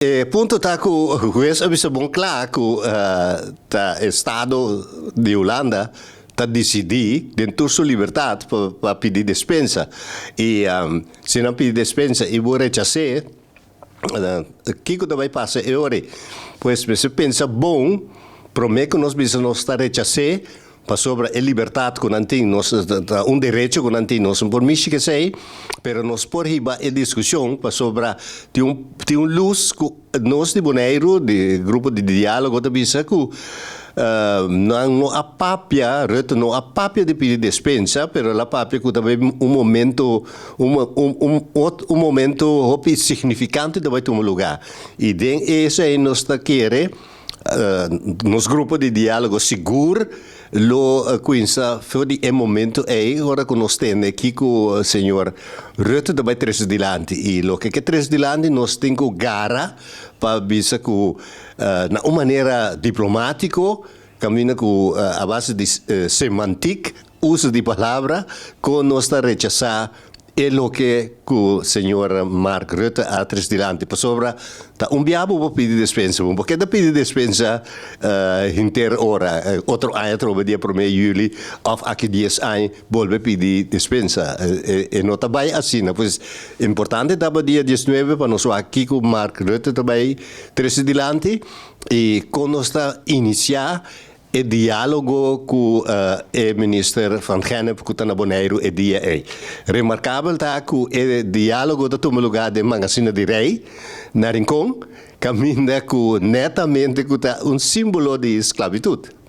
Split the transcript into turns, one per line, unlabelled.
E punto ta ku hues a bisa bon kla ku ta estado di Hulanda ta disidí den tur su libertat pa pidi despensa. I si nan pidi despensa i bo rechas'é, kiko ta bai pasa e ora ei? Pues mester pensa bon promé ku nos bisa nos ta rechas'é. Pasobra e libertat ku nan tin, nos ta un derecho ku nan tin, nos no por mishi ku esei, pero nos por hiba e diskushon pasobra tin un tin un lus ku nos di Boneiru, di grupo di diálogo ta bisa ku nan no a papia, Rutte no a papia di pidi despensa, pero el a papia ku ta bai un momento un un un un momento hopi signifikante ta bai tuma lugá. I den esei nos ta kere. Nos grupo di diálogo sigur lo kuinsa for di e momento ei ora ku nos tende kiko señor Rutte ta bai trese dilanti. I loke ke trese dilanti nos tin ku gara pa bisa ku na un manera diplomátiko kaminda ku a base di semantik, uso di palabra, kon nos ta rechasá E loke ku señor Mark Rutte a tres dilanti pasobra ta un bia bo por pidi despensa, bo por keda pidi despensa henter ora, otro aña atrobe dia prome juli of aki dies aña bolbe pidi despensa, e no ta bai asina. Pues importante ta pa dia 19 pa nos wak kiko Mark Rutte ta bai trese dilanti i kon nos ta inisiá E diálogo ku e minister Van Gennip ku ta na Boneiru e dia ei. Remarkabel ta ku e diálogo ta tuma lugá den Mangasina di Rei na Rincon, kaminda ku netamente ku ta un símbolo di sklabitut.